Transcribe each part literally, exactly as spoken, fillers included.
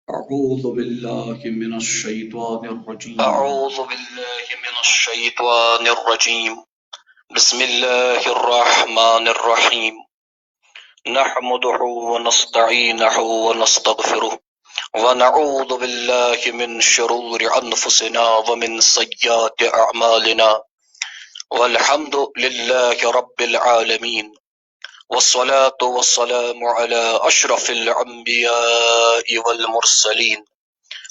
أعوذ بالله من الشيطان الرجيم. أعوذ بالله من الشيطان الرجيم. بسم الله الرحمن الرحيم. نحمده ونستعينه ونستغفره، ونعوذ بالله من شرور أنفسنا ومن سيئات أعمالنا، والحمد لله رب العالمين، والصلاة والسلام على أشرف الأنبياء والمرسلين،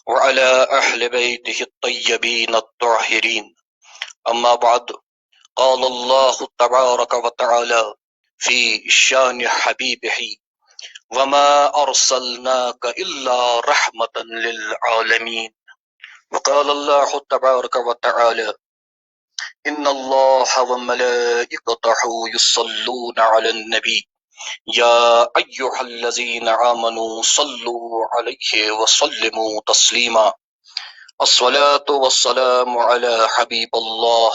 وعلى أهل بيته الطيبين الطاهرين. أما بعد، قال الله تبارك وتعالى في شان حبيبه: وما أرسلناك إلا رحمة للعالمين. وقال الله تبارك وتعالى: إن الله وملائكته يصلون على النبي، يا أيها الذين آمنوا صلوا عليه وسلموا تسليما. الصلاة والسلام على حبيب الله،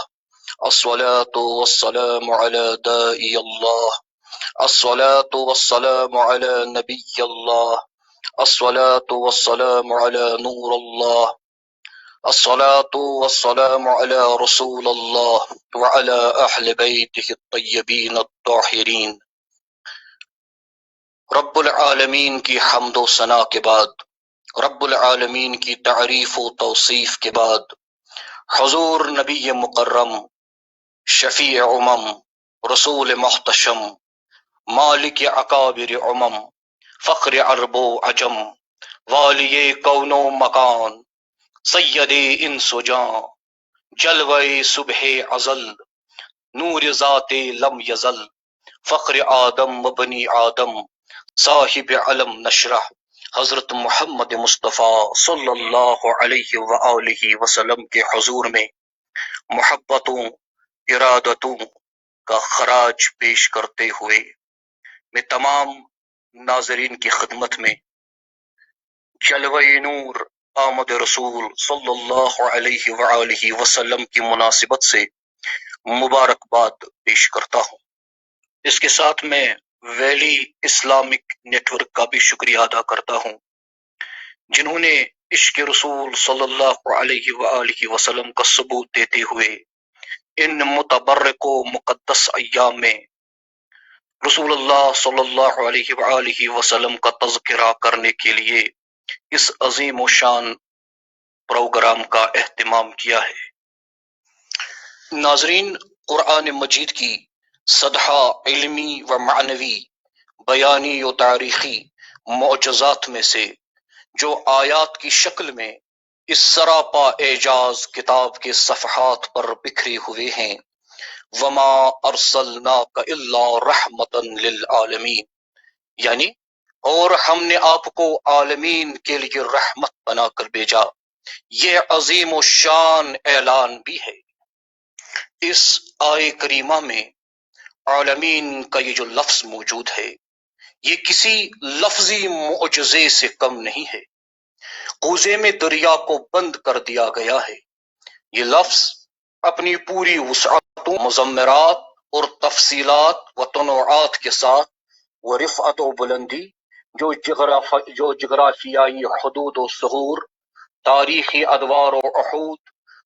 الصلاة والسلام على داعي الله، الصلاة والسلام على نبي الله، الصلاة والسلام على نور الله، الصلاة والسلام على رسول الله وعلى أهل بيته الطيبين الطاهرين. رب العالمین کی حمد و ثنا کے بعد، رب العالمین کی تعریف و توصیف کے بعد، حضور نبی مکرم، شفیع امم، رسول محتشم، مالک اکابر امم، فخر عرب و عجم، والی کون و مکان، سید انس و جان، جلوہ صبح ازل، نور ذات لم یزل، فخر آدم و بنی آدم، صاحب علم نشرہ، حضرت محمد مصطفیٰ صلی اللہ علیہ وآلہ وسلم کے حضور میں محبتوں، ارادتوں کا خراج پیش کرتے ہوئے میں تمام ناظرین کی خدمت میں جلوہ نور آمد رسول صلی اللہ علیہ وآلہ وسلم کی مناسبت سے مبارکباد پیش کرتا ہوں۔ اس کے ساتھ میں ویلی اسلامک نیٹ ورک کا بھی شکریہ ادا کرتا ہوں، جنہوں نے عشق رسول صلی اللہ علیہ وآلہ وسلم کا ثبوت دیتے ہوئے ان متبرک و مقدس ایام میں رسول اللہ صلی اللہ علیہ وآلہ وسلم کا تذکرہ کرنے کے لیے اس عظیم و شان پروگرام کا اہتمام کیا ہے۔ ناظرین، قرآن مجید کی صدحہ علمی و معنوی، بیانی و تاریخی معجزات میں سے جو آیات کی شکل میں اس سراپا اعجاز کتاب کے صفحات پر بکھرے ہوئے ہیں، وما ارسلناک الا رحمتا للعالمین، یعنی اور ہم نے آپ کو عالمین کے لیے رحمت بنا کر بھیجا، یہ عظیم و شان اعلان بھی ہے۔ اس آئے کریمہ میں عالمین کا یہ جو لفظ موجود ہے، یہ کسی لفظی معجزے سے کم نہیں ہے۔ کوزے میں دریا کو بند کر دیا گیا ہے۔ یہ لفظ اپنی پوری وسعتوں، مضمرات اور تفصیلات و تنوعات کے ساتھ، و رفعت و بلندی، جو جغراف-، جو جغرافیائی حدود و ثغور، تاریخی ادوار و عہود،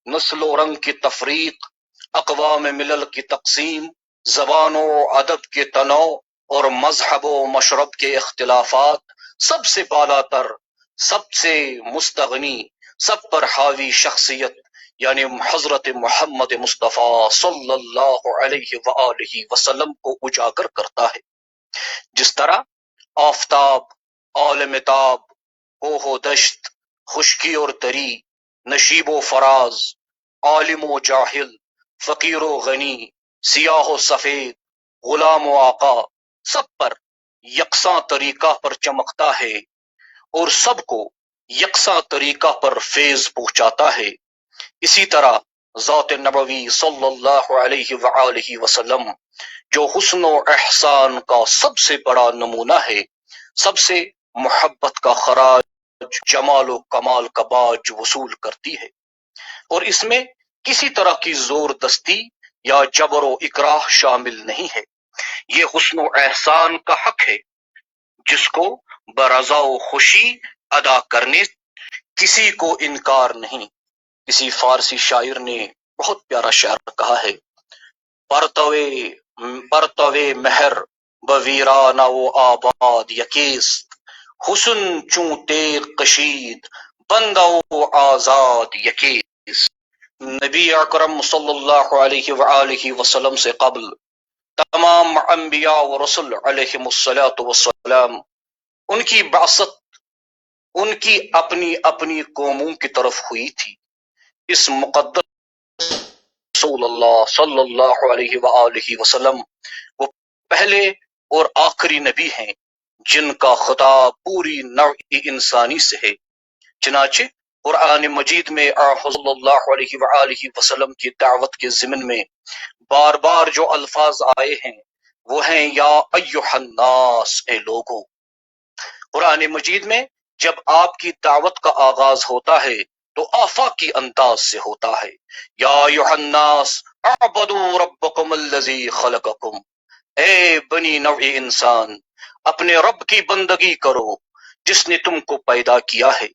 نسل و رنگ کی تفریق، اقوام ملل کی تقسیم، زبان و ادب کے تنوع اور مذہب و مشرب کے اختلافات، سب سے بالاتر، سب سے مستغنی، سب پر حاوی شخصیت، یعنی حضرت محمد مصطفیٰ صلی اللہ علیہ وآلہ وسلم کو اجاگر کرتا ہے۔ جس طرح آفتاب، عالم تاب، کوہ و دشت، خشکی اور تری، نشیب و فراز، عالم و جاہل، فقیر و غنی، سیاہ و سفید، غلام و آقا، سب پر یکساں طریقہ پر چمکتا ہے اور سب کو یکساں طریقہ پر فیض پہنچاتا ہے۔ اسی طرح ذات نبوی صلی اللہ علیہ وآلہ وسلم، جو حسن و احسان کا سب سے بڑا نمونہ ہے، سب سے محبت کا خراج، جمال و کمال کا باج وصول کرتی ہے، اور اس میں کسی طرح کی زور دستی یا جبر و اکراہ شامل نہیں ہے۔ یہ حسن و احسان کا حق ہے، جس کو برضا و خوشی ادا کرنے کسی کو انکار نہیں۔ کسی فارسی شاعر نے بہت پیارا شعر کہا ہے، پرتوے پرتوے مہر بہ ویرانہ و آباد یکیست، حسن چون تیغ کشید بندہ و آزاد یکیست۔ نبی اکرم صلی اللہ علیہ وآلہ وسلم سے قبل تمام انبیاء و رسل علیہم الصلوۃ والسلام، ان کی بعثت ان کی اپنی اپنی قوموں کی طرف ہوئی تھی۔ اس مقدس رسول اللہ صلی اللہ علیہ وآلہ وسلم وہ پہلے اور آخری نبی ہیں جن کا خطاب پوری نوع انسانی سے ہے۔ چنانچہ قرآن مجید میں آ صلی اللہ علیہ وآلہ وسلم کی دعوت کے ضمن میں بار بار جو الفاظ آئے ہیں، وہ ہیں یا ایھا الناس، اے لوگو۔ قرآن مجید میں جب آپ کی دعوت کا آغاز ہوتا ہے تو آفاقی انداز سے ہوتا ہے، یا ایھا الناس اعبدوا ربکم الذی خلقکم، اے بنی نوع انسان، اپنے رب کی بندگی کرو جس نے تم کو پیدا کیا ہے۔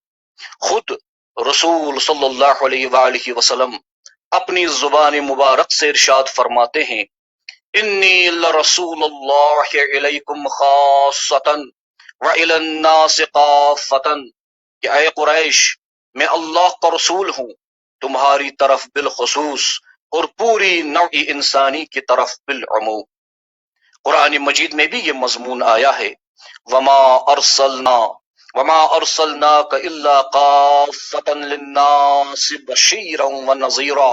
خود رسول صلی اللہ علیہ وآلہ وسلم اپنی زبان مبارک سے ارشاد فرماتے ہیں، انی لرسول اللہ علیکم خاصتا وعلی الناس کافتا، کہ اے قریش، میں اللہ کا رسول ہوں تمہاری طرف بالخصوص اور پوری نوع انسانی کی طرف بالعموم۔ قرآن مجید میں بھی یہ مضمون آیا ہے، وما ارسلنا وما ارسلناک الا کافتا للناس بشیرا و نذیرا۔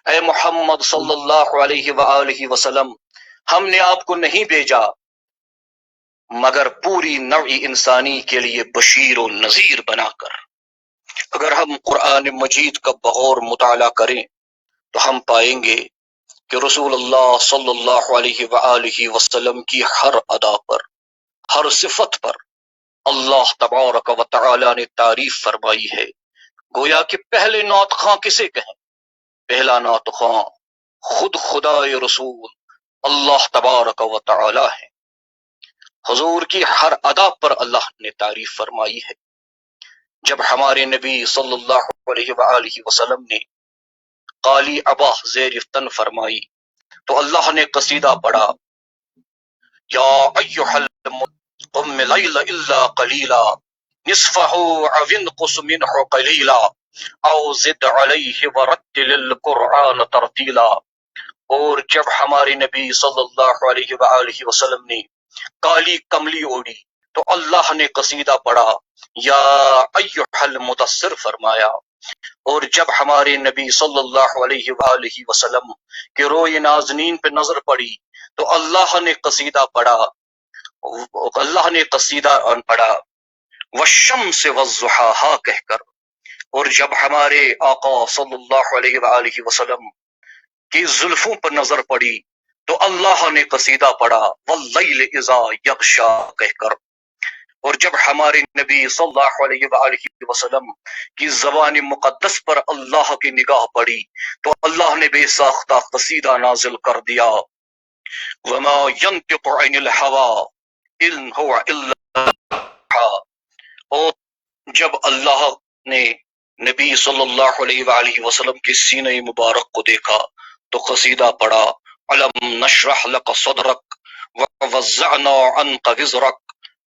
اے محمد صلی اللہ علیہ وآلہ وسلم، ہم نے آپ کو نہیں بھیجا مگر پوری نوع انسانی کے لیے بشیر و نذیر بنا کر۔ اگر ہم قرآن مجید کا بغور مطالعہ کریں تو ہم پائیں گے کہ رسول اللہ صلی اللہ علیہ وآلہ وسلم کی ہر ادا پر، ہر صفت پر اللہ تبارک و تعالی نے تعریف فرمائی ہے۔ گویا کہ پہلے نعت خواں کسے کہیں؟ پہلا نعت خواں خود خدائے رسول اللہ تبارک و تعالی ہے۔ حضور کی ہر ادا پر اللہ نے تعریف فرمائی ہے۔ جب ہمارے نبی صلی اللہ علیہ وآلہ وسلم نے کالی عبا زیر تن فرمائی تو اللہ نے قصیدہ پڑھا، یا ایھا الم-، قم اللیل الا قلیلا، نصفه او انقص منه قلیلا، او زد علیہ ورتل القرآن ترتیلا۔ اور جب ہمارے نبی صلی اللہ علیہ وآلہ وسلم نے کالی کملی اوڑھی تو اللہ نے قصیدہ پڑھا، یا ایھا المدثر فرمایا۔ اور جب ہمارے نبی صلی اللہ علیہ وآلہ وسلم کے روئے نازنین پہ نظر پڑی تو اللہ نے قصیدہ پڑھا، اللہ نے قصیدہ پڑھا، والشمس وضحاها کہہ کر۔ اور جب ہمارے آقا صلی اللہ علیہ وآلہ وسلم کی زلفوں پر نظر پڑی تو اللہ نے قصیدہ پڑھا، واللیل اذا یغشی کہہ کر۔ اور جب ہمارے نبی صلی اللہ علیہ وآلہ وسلم کی زبان مقدس پر اللہ کی نگاہ پڑی تو اللہ نے بے ساختہ قصیدہ نازل کر دیا، وما ینطق عن الہوی ان هو الا وحی۔ اور جب اللہ نے نبی صلی اللہ علیہ وآلہ وسلم کے سینہ مبارک کو دیکھا تو قصیدہ پڑھا، الم نشرح لک صدرک ووضعنا عنک وزرک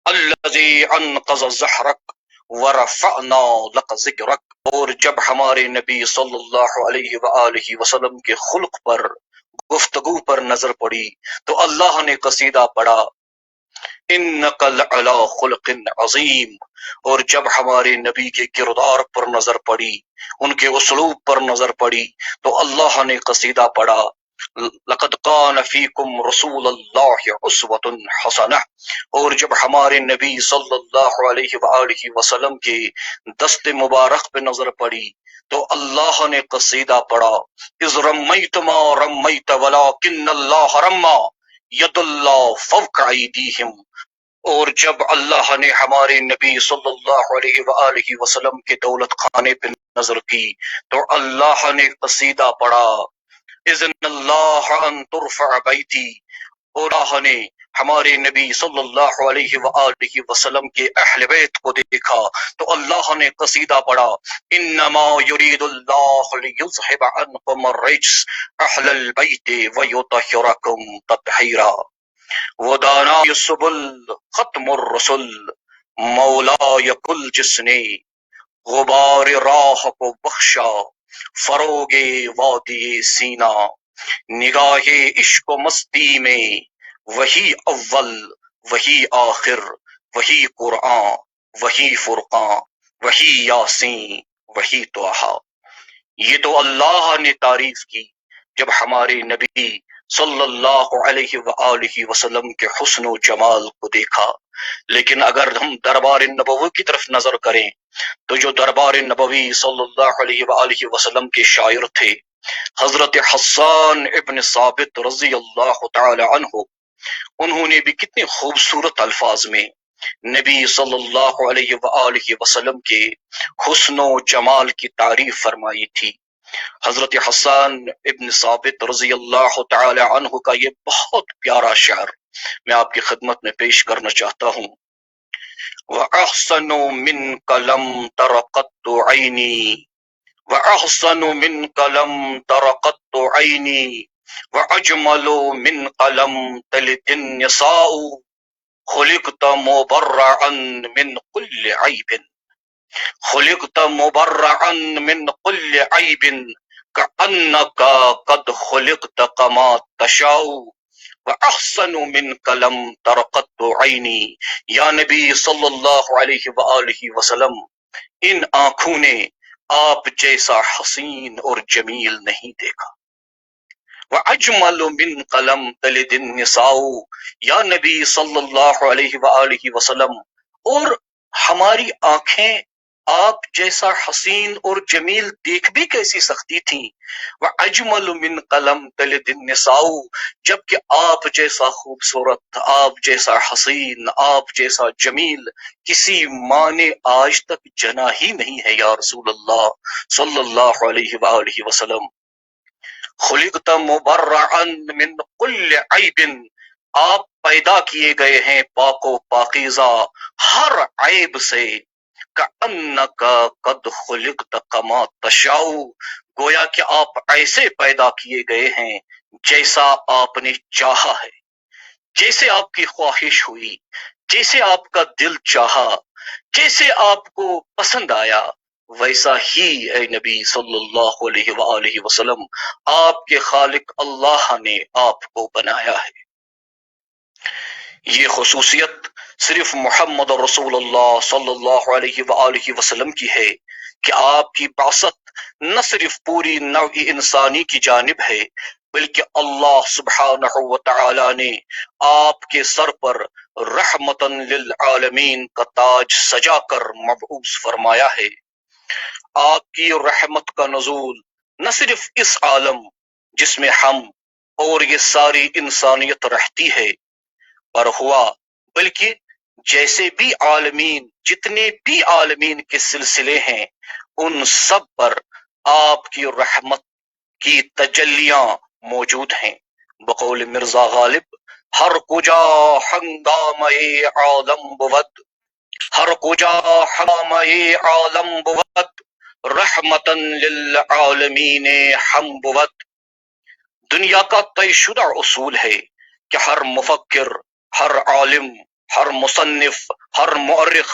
الذی انقض ظہرک ورفعنا لک ذکرک۔ اور جب ہمارے نبی صلی اللہ علیہ وآلہ وسلم کے خلق پر، گفتگو پر نظر پڑی تو اللہ نے قصیدہ پڑھا، انک لعلی خلق عظیم۔ اور جب ہمارے نبی کے کردار پر نظر پڑی، ان کے اسلوب پر نظر پڑی تو اللہ نے قصیدہ پڑھا، لقد کان فیکم رسول اللہ اسوۃ حسنہ۔ اور جب ہمارے نبی صلی اللہ علیہ وآلہ وسلم کے دست مبارک پہ نظر پڑی تو اللہ نے قصیدہ پڑھا، اذ رمیت ما رمیت ولکن اللہ رمی، ید اللہ فوق ایدیہم۔ اور جب اللہ نے ہمارے نبی صلی اللہ علیہ وآلہ وسلم کے دولت خانے پہ نظر کی تو اللہ نے قصیدہ پڑھا، اذن اللہ ان ترفع بیتی، اور اللہ نے ہمارے نبی صلی اللہ علیہ وآلہ وسلم کے اہل بیت کو دیکھا تو اللہ نے قصیدہ پڑھا، انما یرید اللہ لیذہب عنکم الرجس اہل البیت ویطہرکم تطہیرا۔ وہ دانائے سبل، ختم الرسل، مولائے کل، جس نے غبار راہ کو بخشا فروغ وادی سینا۔ نگاہ عشق و مستی میں وہی اول، وہی آخر، وہی قرآن، وہی فرقان، وہی یاسین، وہی طٰہٰ۔ یہ تو اللہ نے تعریف کی جب ہمارے نبی صلی اللہ علیہ وآلہ وسلم کے حسن و جمال کو دیکھا، لیکن اگر ہم دربار نبوی کی طرف نظر کریں تو جو دربار نبوی صلی اللہ علیہ وآلہ وسلم کے شاعر تھے حضرت حسان ابن ثابت رضی اللہ تعالی عنہ، انہوں نے بھی کتنے خوبصورت الفاظ میں نبی صلی اللہ علیہ وآلہ وسلم کے حسن و جمال کی تعریف فرمائی تھی۔ حضرت حسان ابن ثابت رضی اللہ تعالی عنہ کا یہ بہت پیارا شعر میں آپ کی خدمت میں پیش کرنا چاہتا ہوں۔ وَأَحْسَنُ مِنْكَ لَمْ تَرَ قَطُّ عَيْنِي، وَأَحْسَنُ مِنْكَ لَمْ تَرَ قَطُّ عَيْنِي، وَأَجْمَلُ مِنْكَ لَمْ تَلِدِ النِّسَاءُ، خُلِقْتَ مُبَرَّأً مِنْ كُلِّ عَيْبٍ، خُلِقْتَ مُبَرَّأً مِنْ كُلِّ عَيْبٍ، كَأَنَّكَ قَدْ خُلِقْتَ كَمَا تَشَاءُ، وَأَحْسَنُ مِنْكَ لَمْ تَرَ قَطُّ عَيْنِي۔ یا نبی صلی اللہ علیہ وآلہ وسلم، ان آنکھوں نے آپ جیسا حسین اور جمیل نہیں دیکھا۔ وَأَجْمَلُ مِنْكَ لَمْ تَلِدِ النِّسَاءُ، یا نبی صلی اللہ علیہ وآلہ وسلم، اور ہماری آنکھیں آپ جیسا حسین اور جمیل دیکھ بھی کیسی سکتی تھیں؟ وَأَجْمَلُ مِنْكَ لَمْ تَلِدِ النِّسَاءُ، جبکہ آپ جیسا خوبصورت، آپ جیسا حسین، آپ جیسا جمیل کسی ماں نے آج تک جنا ہی نہیں ہے، یا رسول اللہ صلی اللہ علیہ وآلہ وسلم۔ خُلِقْتَ مُبَرَّأً مِنْ كُلِّ عَيْبٍ، آپ پیدا کیے گئے ہیں پاک و پاکیزہ ہر عیب سے۔ كَأَنَّكَ قَدْ خُلِقْتَ كَمَا تَشَاءُ، گویا کہ آپ ایسے پیدا کیے گئے ہیں جیسا آپ نے چاہا ہے، جیسے آپ کی خواہش ہوئی، جیسے آپ کا دل چاہا، جیسے آپ کو پسند آیا، ویسا ہی، اے نبی صلی اللہ علیہ وآلہ وسلم، آپ کے خالق اللہ نے آپ کو بنایا ہے۔ یہ خصوصیت صرف محمد رسول اللہ صلی اللہ علیہ وآلہ وسلم کی ہے کہ آپ کی بعثت نہ صرف پوری نوع انسانی کی جانب ہے، بلکہ اللہ سبحانہ و تعالی نے آپ کے سر پر رحمتاً للعالمین کا تاج سجا کر مبعوث فرمایا ہے۔ آپ کی رحمت کا نزول نہ صرف اس عالم جس میں ہم اور یہ ساری انسانیت رہتی ہے پر ہوا، بلکہ جیسے بھی عالمین، جتنے بھی عالمین کے سلسلے ہیں، ان سب پر آپ کی رحمت کی تجلیاں موجود ہیں۔ بقول مرزا غالب، ہر کجا ہنگامۂ عالم بود، ہر کجا ہنگامۂ عالم بود، رحمتاً للعالمین ہم بود۔ دنیا کا طے شدہ اصول ہے کہ ہر مفکر، ہر عالم، ہر مصنف، ہر مؤرخ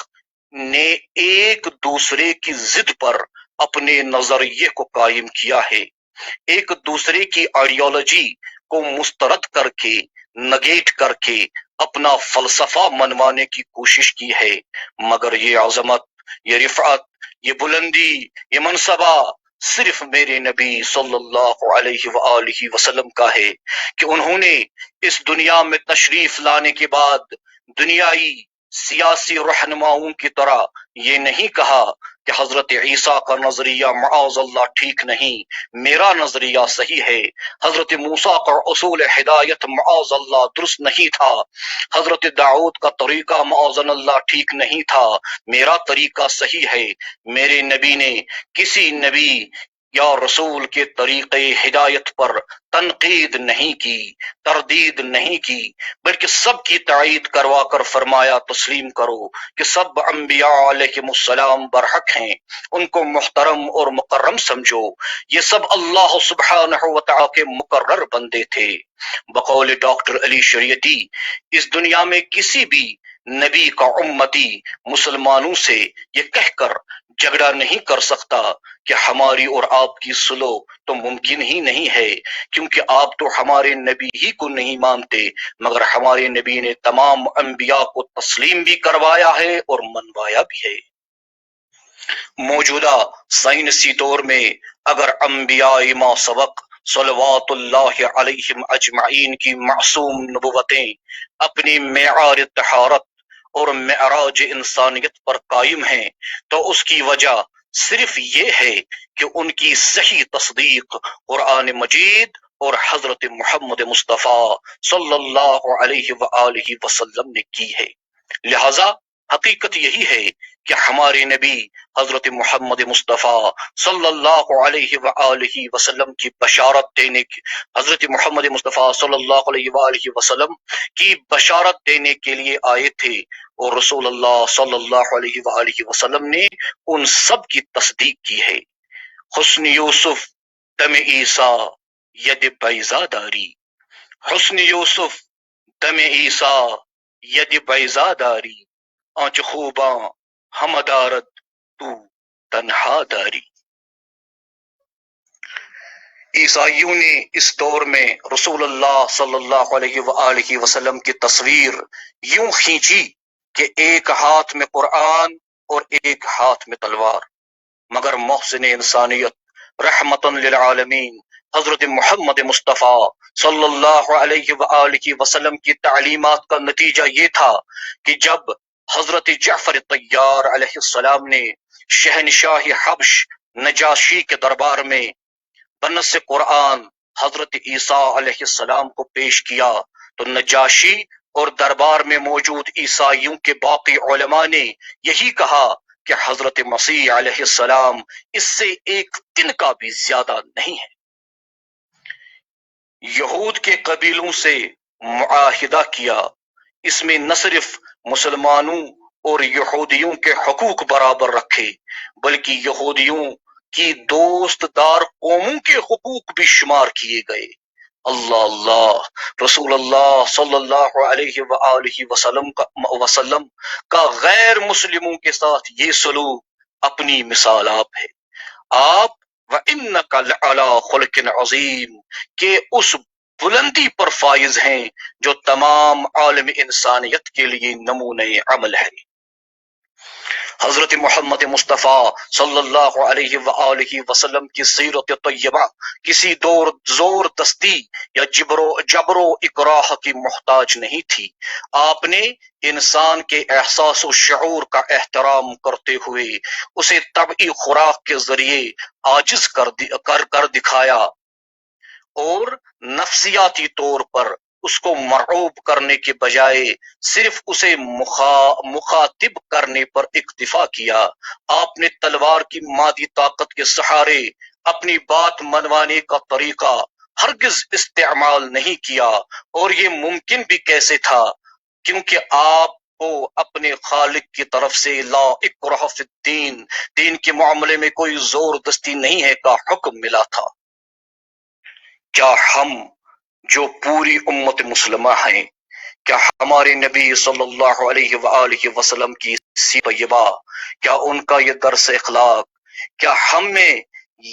نے ایک دوسرے کی ضد پر اپنے نظریے کو قائم کیا ہے، ایک دوسرے کی آئیڈیالوجی کو مسترد کر کے، نگیٹ کر کے اپنا فلسفہ منوانے کی کوشش کی ہے، مگر یہ عظمت، یہ رفعت، یہ بلندی، یہ منصبہ صرف میرے نبی صلی اللہ علیہ وآلہ وسلم کا ہے کہ انہوں نے اس دنیا میں تشریف لانے کے بعد دنیائی سیاسی رہنماؤں کی طرح یہ نہیں کہا کہ حضرت عیسیٰ کا نظریہ معاذ اللہ ٹھیک نہیں، میرا نظریہ صحیح ہے۔ حضرت موسیٰ کا اصول ہدایت معاذ اللہ درست نہیں تھا، حضرت داؤد کا طریقہ معاذ اللہ ٹھیک نہیں تھا، میرا طریقہ صحیح ہے۔ میرے نبی نے کسی نبی یا رسول کے طریقِ ہدایت پر تنقید نہیں کی، تردید نہیں کی، بلکہ سب کی تائید کروا کر فرمایا، تسلیم کرو کہ سب انبیاء علیہم السلام برحق ہیں، ان کو محترم اور مکرم سمجھو۔ یہ سب اللہ سبحانہ و تعالیٰ کے مقرر بندے تھے۔ بقول ڈاکٹر علی شریعتی، اس دنیا میں کسی بھی نبی کا امتی مسلمانوں سے یہ کہہ کر جھگڑا نہیں کر سکتا کہ ہماری اور آپ کی سلو تو ممکن ہی نہیں ہے، کیونکہ آپ تو ہمارے نبی ہی کو نہیں مانتے، مگر ہمارے نبی نے تمام انبیاء کو تسلیم بھی کروایا ہے اور منوایا بھی ہے۔ موجودہ سائنسی دور میں اگر انبیاء ما سبق صلوات اللہ علیہم اجمعین کی معصوم نبوتیں اپنی معیار طہارت اور معراج انسانیت پر قائم ہیں، تو اس کی وجہ صرف یہ ہے کہ ان کی صحیح تصدیق قرآن مجید اور حضرت محمد مصطفیٰ صلی اللہ علیہ وآلہ وسلم نے کی ہے۔ لہذا حقیقت یہی ہے کہ ہمارے نبی حضرت محمد مصطفیٰ صلی اللہ علیہ وآلہ وسلم کی بشارت دینے کی، حضرت محمد مصطفیٰ صلی اللہ علیہ وآلہ وسلم کی بشارت دینے کے لیے آئے تھے، اور رسول اللہ صلی اللہ علیہ وآلہ وسلم نے ان سب کی تصدیق کی ہے۔ حسن یوسف دم عیسیٰ ید بیضا داری، حسن یوسف دم عیسیٰ ید بیضا داری، آنچ خوباں ہمہ دارد تو تنہا داری۔ عیسائیوں نے اس دور میں رسول اللہ صلی اللہ علیہ وآلہ وسلم کی تصویر یوں کھینچی کہ ایک ہاتھ میں قرآن اور ایک ہاتھ میں تلوار، مگر محسن انسانیت رحمتا للعالمین حضرت محمد مصطفیٰ صلی اللہ علیہ وآلہ وسلم کی تعلیمات کا نتیجہ یہ تھا کہ جب حضرت جعفر طیار علیہ السلام نے شہنشاہ حبش نجاشی کے دربار میں بنص قرآن حضرت عیسیٰ علیہ السلام کو پیش کیا، تو نجاشی اور دربار میں موجود عیسائیوں کے باقی علماء نے یہی کہا کہ حضرت مسیح علیہ السلام اس سے ایک تنکا بھی زیادہ نہیں ہے۔ یہود کے قبیلوں سے معاہدہ کیا، اس میں نہ صرف مسلمانوں اور یہودیوں کے حقوق برابر رکھے، بلکہ یہودیوں کی دوست دار قوموں کے حقوق بھی شمار کیے گئے۔ اللہ اللہ، رسول اللہ صلی اللہ علیہ وآلہ وسلم کا، وسلم کا غیر مسلموں کے ساتھ یہ سلوک اپنی مثال آپ ہے۔ آپ وَإِنَّكَ لَعَلَىٰ خُلُقٍ عَظِيمٍ کے اس بلندی پر فائز ہیں جو تمام عالم انسانیت کے لیے نمونۂ عمل ہے۔ حضرت محمد مصطفیٰ صلی اللہ علیہ وآلہ وسلم کی سیرت طیبہ کسی دور زور دستی یا جبر و، جبر و اکراہ کی محتاج نہیں تھی۔ آپ نے انسان کے احساس و شعور کا احترام کرتے ہوئے اسے طبعی خوراک کے ذریعے عاجز کر دی-، کر، کر دکھایا اور نفسیاتی طور پر اس کو مرعوب کرنے کے بجائے صرف اسے مخا-، مخاطب کرنے پر اکتفا کیا۔ آپ نے تلوار کی مادی طاقت کے سہارے اپنی بات منوانے کا طریقہ ہرگز استعمال نہیں کیا، اور یہ ممکن بھی کیسے تھا؟ کیونکہ آپ کو اپنے خالق کی طرف سے لا اکراہ فی الدین، دین کے معاملے میں کوئی زور دستی نہیں ہے، کا حکم ملا تھا۔ کیا ہم جو پوری امت مسلمہ ہیں، کیا ہمارے نبی صلی اللہ علیہ وآلہ وسلم کی سیرت طیبہ، کیا ان کا یہ درس اخلاق، کیا ہم میں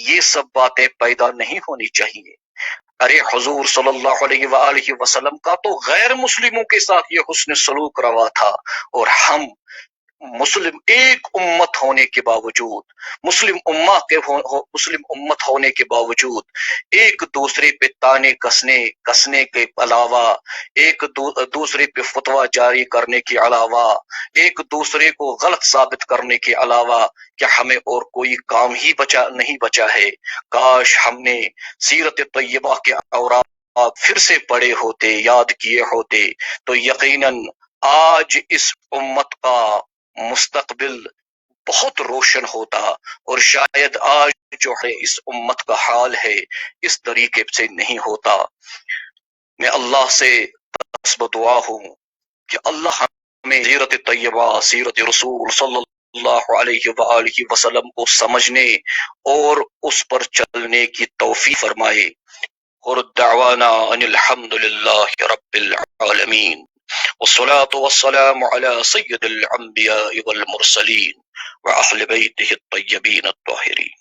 یہ سب باتیں پیدا نہیں ہونی چاہیے؟ ارے، حضور صلی اللہ علیہ وآلہ وسلم کا تو غیر مسلموں کے ساتھ یہ حسن سلوک روا تھا، اور ہم مسلم ایک امت ہونے کے باوجود، مسلم امہ کے ہو-، ہو-، مسلم امت ہونے کے باوجود ایک دوسرے پہ طعنے کسنے، کسنے کے علاوہ، ایک دو-، دوسرے پہ فتویٰ جاری کرنے کے علاوہ، ایک دوسرے کو غلط ثابت کرنے کے علاوہ کیا ہمیں اور کوئی کام ہی بچا، نہیں بچا ہے؟ کاش ہم نے سیرت طیبہ کے اوراق پھر سے پڑھے ہوتے، یاد کیے ہوتے، تو یقیناً آج اس امت کا مستقبل بہت روشن ہوتا، اور شاید آج جو ہے اس امت کا حال ہے، اس طریقے سے نہیں ہوتا۔ میں اللہ سے بس بدعا ہوں کہ اللہ ہمیں سیرت طیبہ، سیرت رسول صلی اللہ علیہ وآلہ وسلم کو سمجھنے اور اس پر چلنے کی توفیق فرمائے۔ اور دعوانا ان الحمد للہ رب العالمین، والصلاة والسلام على سید الانبیاء والمرسلین واہل بیتہ الطیبین الطاہرین۔